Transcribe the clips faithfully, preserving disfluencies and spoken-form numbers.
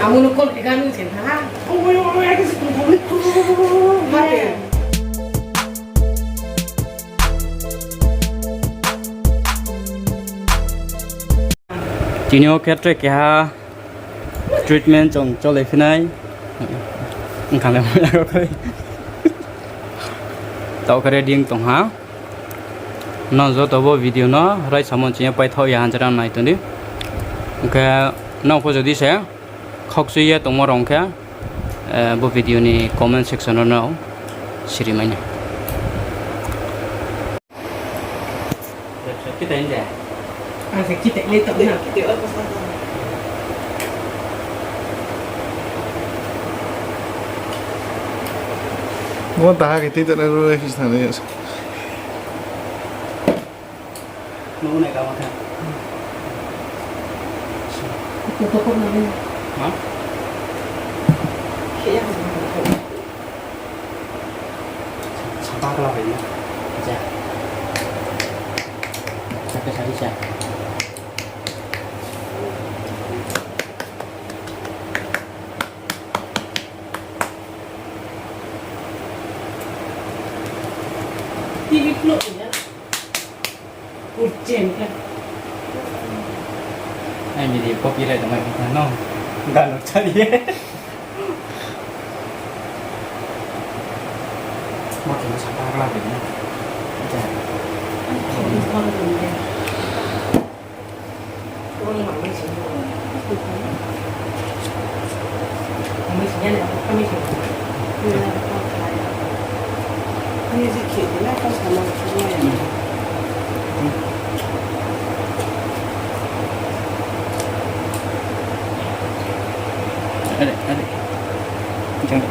Amo no call khe ganu se tha ha. Oi, oi, oi, ake se tong thang le. Mate. Tini yo khe tre keha treatment chung cholai phinai. Wngkha le maya khe. Taoh khe ready wng tong ha. Nang joto bo video no raisa mo chini paithaoh ya hanjra nai tong di. Hing khe nang pho jodi se khokchui ye tongmo rao khe, eh, bo video ni comment section no siri mai nai. Ang se kitai le tong na. Bo taha khe tei tong na ro le khe sa nai ya se. Nung nai kama kha. Ito to kok na le. Ha? Khe ya. Sapa kala bai na. Ja. Sapa sari ja. T V flow ya. Urgent ka. Ai, media copyright dong ai, no? Galo chari. Mo khe mo sapa kala bai na. Ja. Are, are. Jang.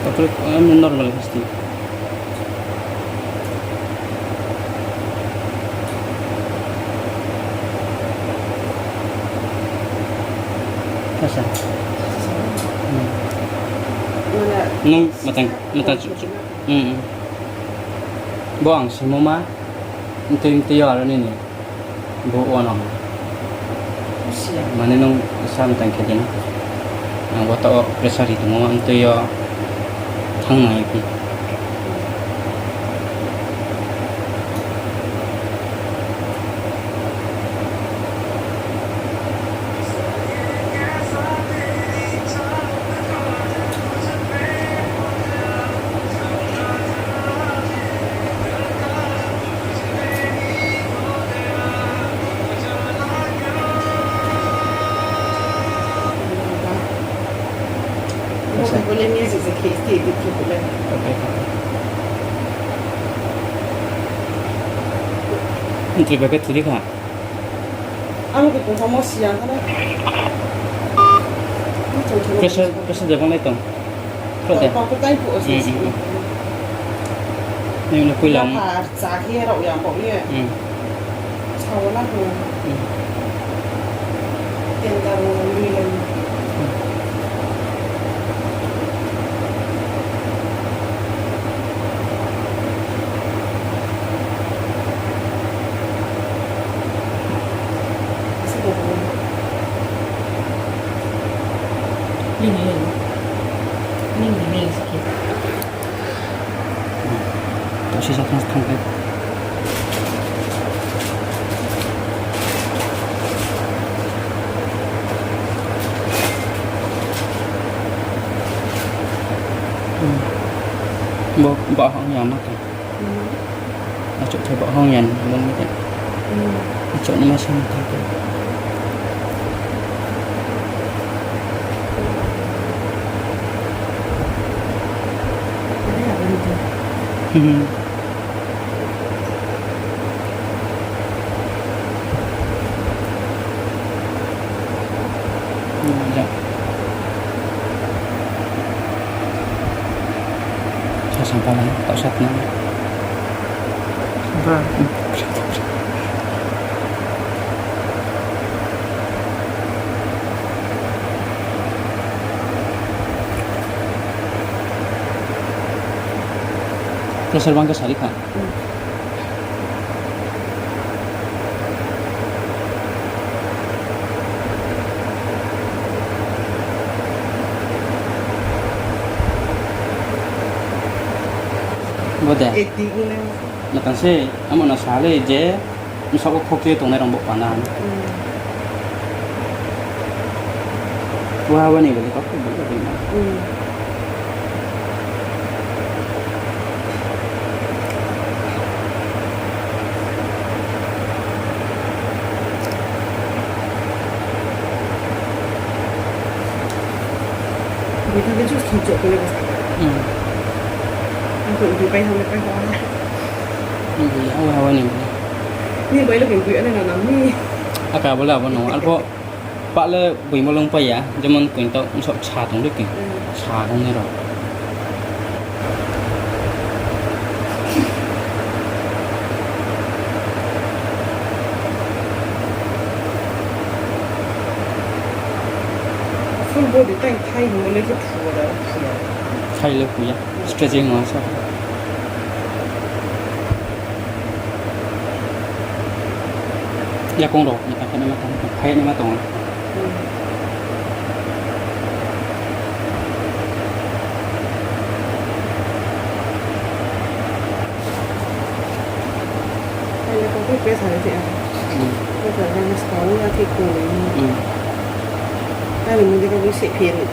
Taoh khe, eh, normal hasti. Asa. Hmm. Nung matang, matang chu, chu. Hmm, hmm. Bo ang simo ma, mtui, mtui yo aro nini. Bo wano. Mane nung sa mtang khe di na. Ang bo taoh pressure ri tongmo, ang tui yo thanng nai phi. Ntri ba khe thiri kha. Ang khe tongthamo siyang kha na. Pressure, pressure de banglai tong. Kro de. Tong, tong, tong, tong, tong. Hmm, hmm, hmm. Nini poila. Cha khe rao yang bo ye. Hmm. Sao na ho. Hmm. Tender ro lui lai. Hmm. Tao sisa thanng, thanng khe. Bo, bo hang ya ma tong. Achouh the ba hong yan, bo ni de. Achouh ni ma sa ni tha ko. Hmm. Hmm, ya. Sa sampha lai, tak sat na. Ba. Hmm. Pressure bang khe sari kha. Hmm. Bo de. Eighty ni le. Matang se, amo no sa le je, bsaoh wo khokchoi tongnai rao bo pana. Hmm. Wa, wa ni bo de kok bo de na. Hmm. Boi tha le juice khe chouh khe le bo. Hmm. Ang khe boi pai ha le pai ha. Hmm, boi ha, ha, ha ni. Ni bai le khe boi ale na nam ni. Aka bo le abo no. Arpho pah le boimo le ongpai ya, jemon koi tao bsaoh sa tong dei khe. Hmm. Sa tong nai rao. Full body tai thai hingmo le khe phu ya da, phu ya. Thai le phu ya, stretching no sa. Yakong rao ni ta khe naima tong, khai naima tong. Hmm. Ai, le kong khe press ha le te a. Hmm. Press ha le mas kong ya khe kong le. Hmm. Ai, le mung de ka bui se phi ni.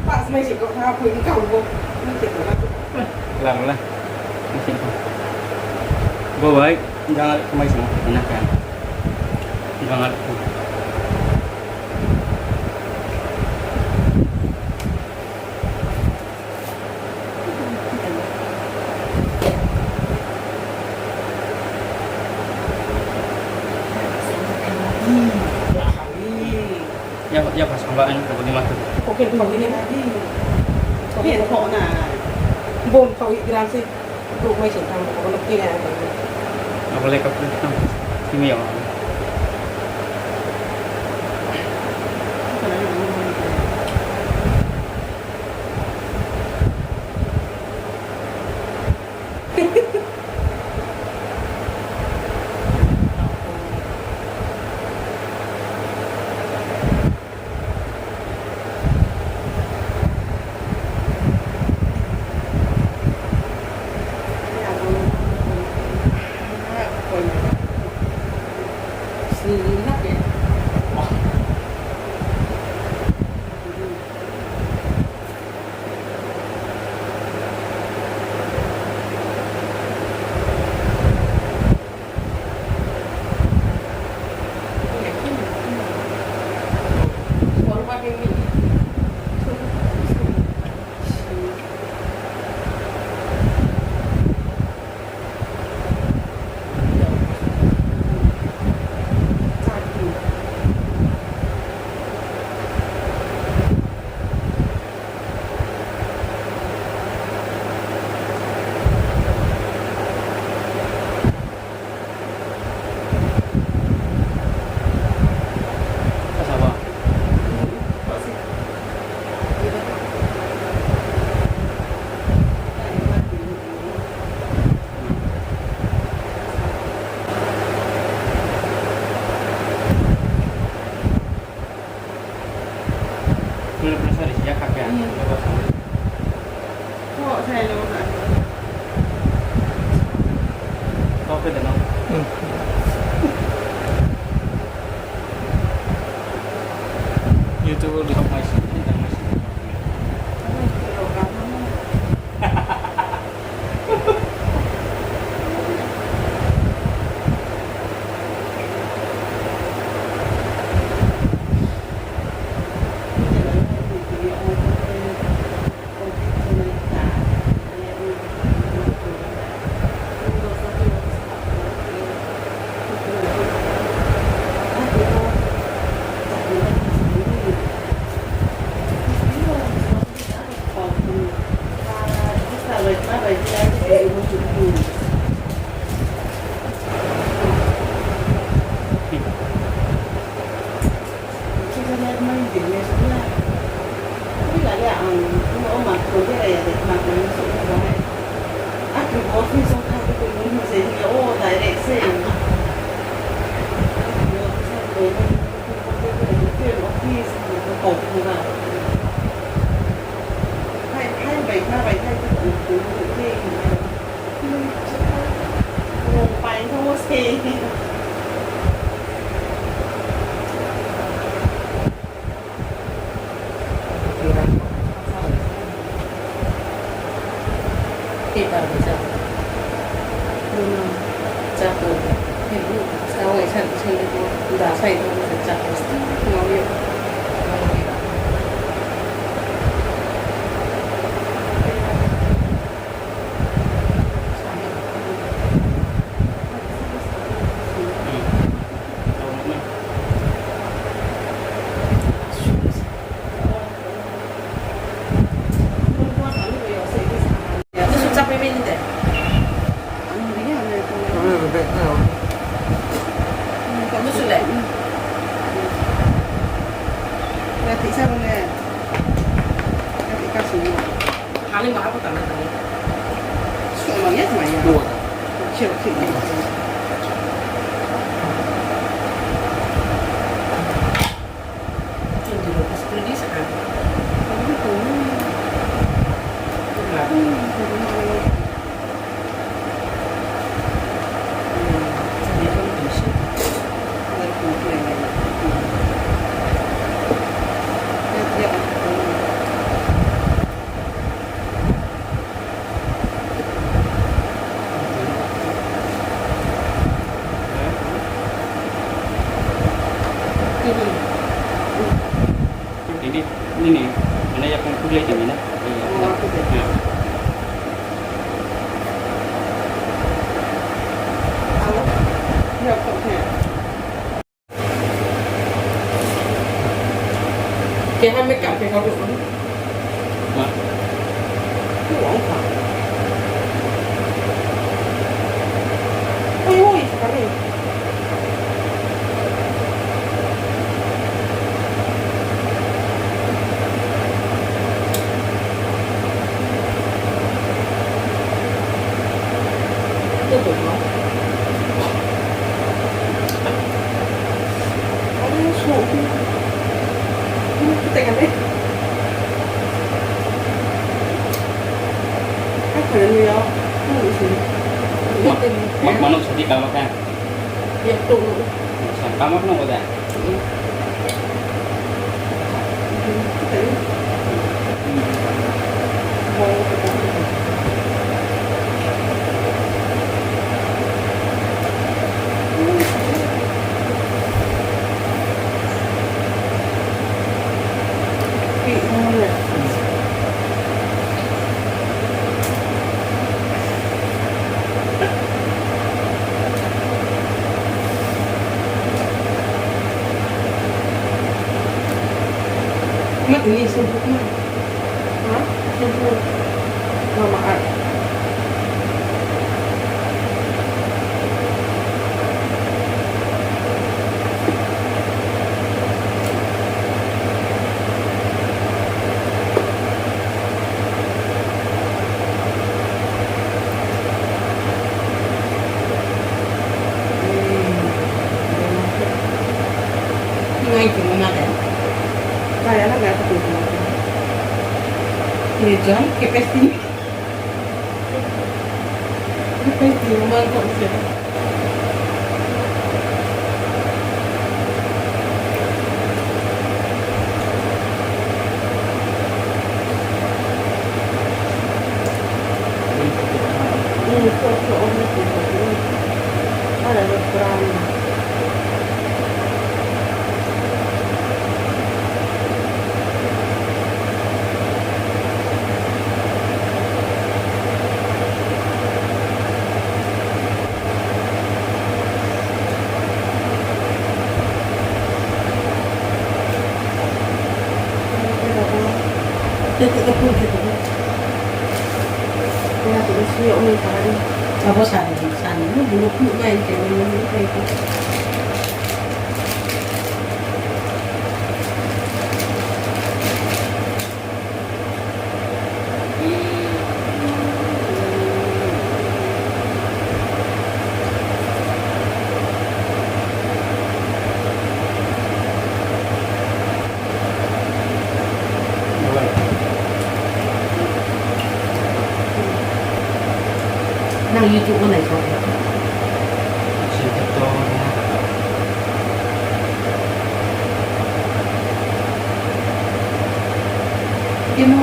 Pas mai si ko ha pui ni kau bo. Ni te ko na. Lam la. Ni si ko. Bo bai, jang ale mai si mo. Ina ka. Jang ale. Ya, ya, pas kamba ani ko di matu. Oke, ko di matu. Oke, ko na. Bon, ko igram si. Brouh mai sing tang, ko no kira. Abo le kapri tang. Simi ya. Peer pressure isi ya kha khe. Hmm. Bo sai lo na. Kau khe de no. Hmm. YouTube wo di mai si, di mai si. Hmm. Office ong kha khe tong nung se, o direct se. Office, office, kau phu ba. Hai, hai, bai kha, bai kha, kau phu, kau phu. Kau pai, kau se. Ini, ini, ini ya pun kuliah ini na. Ini, ini. Keha makeup khe kau. Ma. Ui, ui, sakali. Ma, ma, mano sadi kama kha. Sa, kama kha no ko da. Ma tini shampoo kma. Ha? Shampoo. Mama ar. Ngai khe mo ma de. Kaya na ngai khe tong khe mo. Ni jon khe pes tini. Khe pes tini mo ma khe se. Abo sani, sani, bulu phuh mai khe, bulu phuh mai khe. Nang YouTube wo nai kho. Kemo.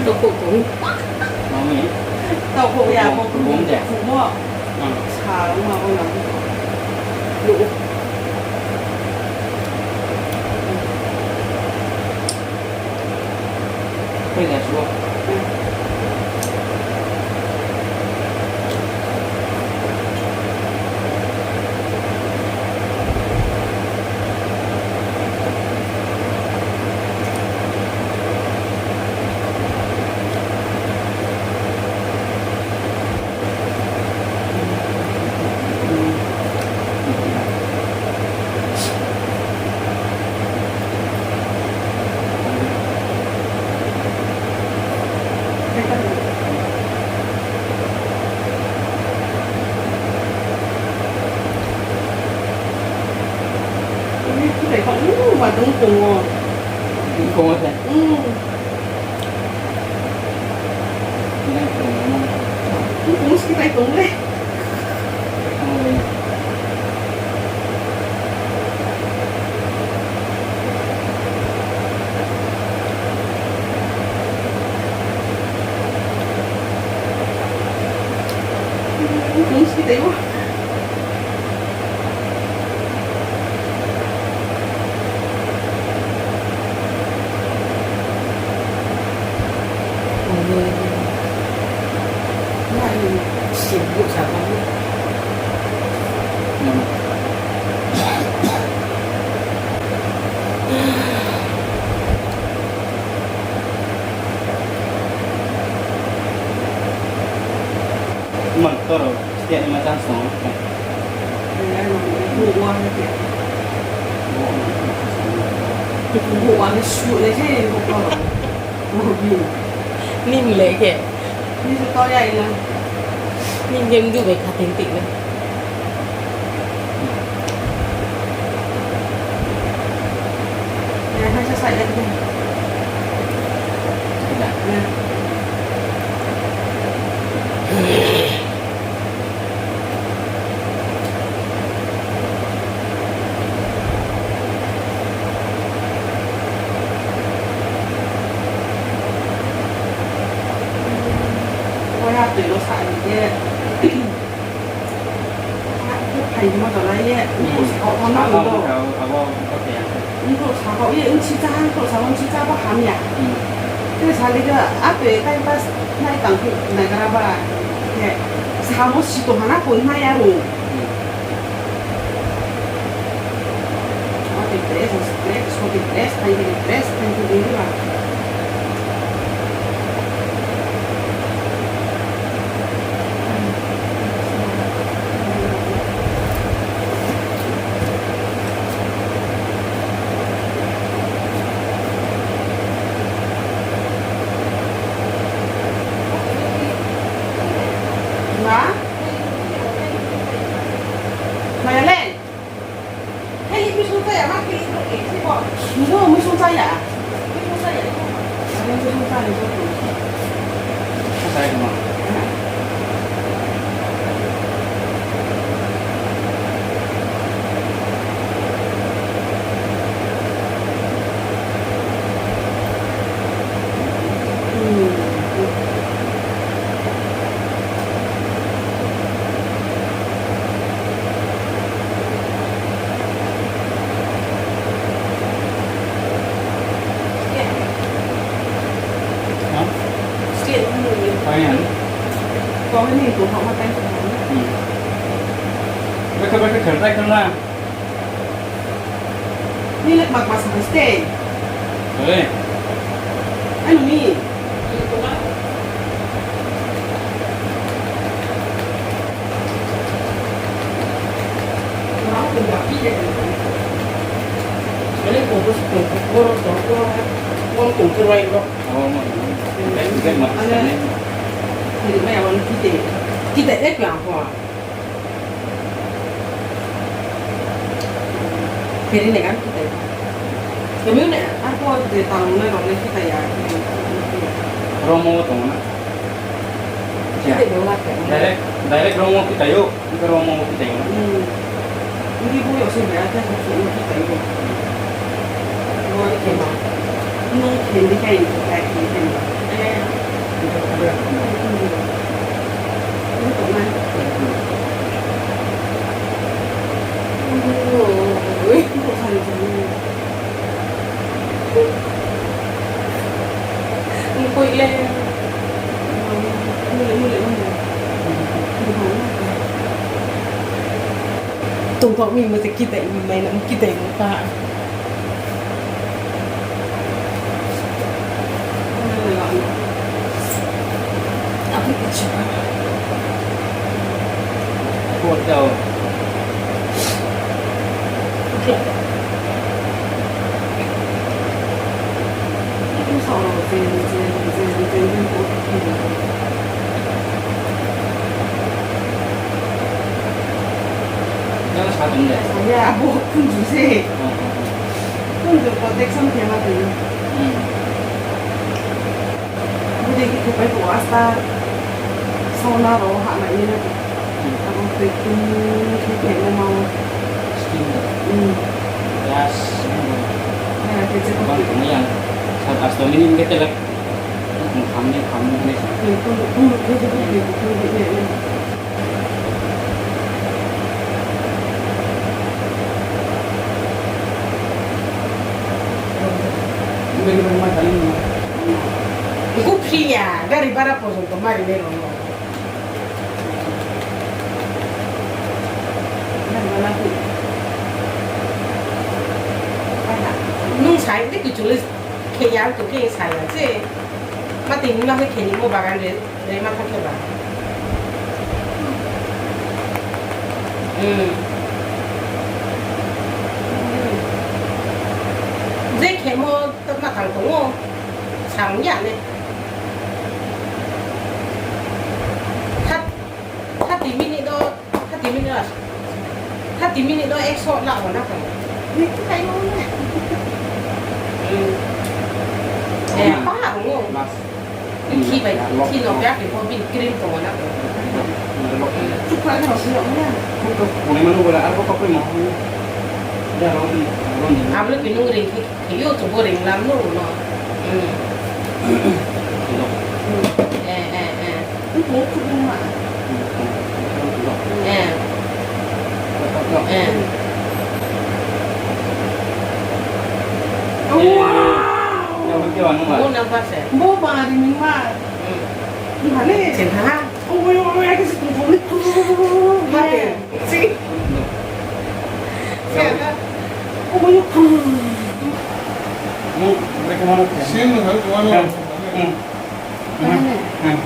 Taokhouh tong. Taokhouh ya, bung de. Sa, ma, bung na. Ini kutai kha, uh, ma tong tong o. Tong o se. Hmm. Tong o se, kutai tong le. Tong o se, kutai o. Toro, setiap ni mata song. Bo wa ni su le je, bo ko. Bo bi. Ning le ke. Ni su to ya ina. Ning game du bai khating tik le. Ya, ha sa sa ya. Ya. Bo ya tui lo sa ni ye. Phai mo to lai ye, mkhu sa khaoh thanng nang do. Mkhu sa khaoh ye, nsi cha, mkhu sa khaoh nsi cha bo hamya. Te sali khe, a tui time pass nai tang phi naigra ba, khe, samo si tong ha na koi nai aro. Soti dress, dress, soti dress, thank you, dress, thank you, dress. Ma? Ma ya le? Hei, muisung chaya, ma khe ni tong ni, si bo. Nung muisung chaya? Muisung chaya. Muisung chaya, muisung chaya. Beka beka khertai kherna. Ni le kma kma sa stay. Oi. Anu ni. Kita, kita, eh, apa? Keri ne kan kita. Kami ne, aku de tang ne rong ne kita ya. Romo tong na. Kita de la ke. Direct, direct romo kita yo. Kita romo kita yo. Hmm. Ini bu yo sih ya, kita kita yo. Bo ke ma. Ini kendi kai kai kendi. Tongthok mi mo se kitai mi mai na kitai mi pa. Yang sa tong de. Ya, abo khunju se. Oh, oh, oh. Khunju protection khe ma tong. Hmm. Budi khe khe pai ko asta. Sauna ro ha mai ni na. Hmm. Abo tui kum khe khe na ma. Skin da. Hmm. Yes. Ya, khe che ko. Bang ko yang. Sat asto minute khe te lek. Kham ni, kham ni, kham ni. Iku free ya, gari bara porjonto mari nai rao no. Nung sai de kichu le khe ya, to khe sai ya se. Ma tini ma khe khe ni mo bagan de, de ma kha khe ba. Hmm. Je khemo tma tang tong ou, sang ya ne. Thirty minute do, thirty minute do, thirty minute do ekso la hona kong. Ni khai no ne. Hmm. Eh, pa hong ou. Khi bai, khi no bia khe pho bini cream tong na. Chukha no si no ya. Kuni manu bola arbo kapri ma. Ya, ro ni, ro ni. Abo le pinung ring khi, khi yo tu bo ring lam no no. Hmm. Eh, eh, eh. Eh. Eh. Wow. Bo nang ba se. Bo ba ri ni ma. Hmm. Ni ha le. Chen ha. Oh, oh, oh, oh, oh, oh, oh, oh, oh. Ma te. Si. Si ha. Oh, oh, oh. Hmm. Sin ha, oh, oh. Hmm. Hmm. Hmm.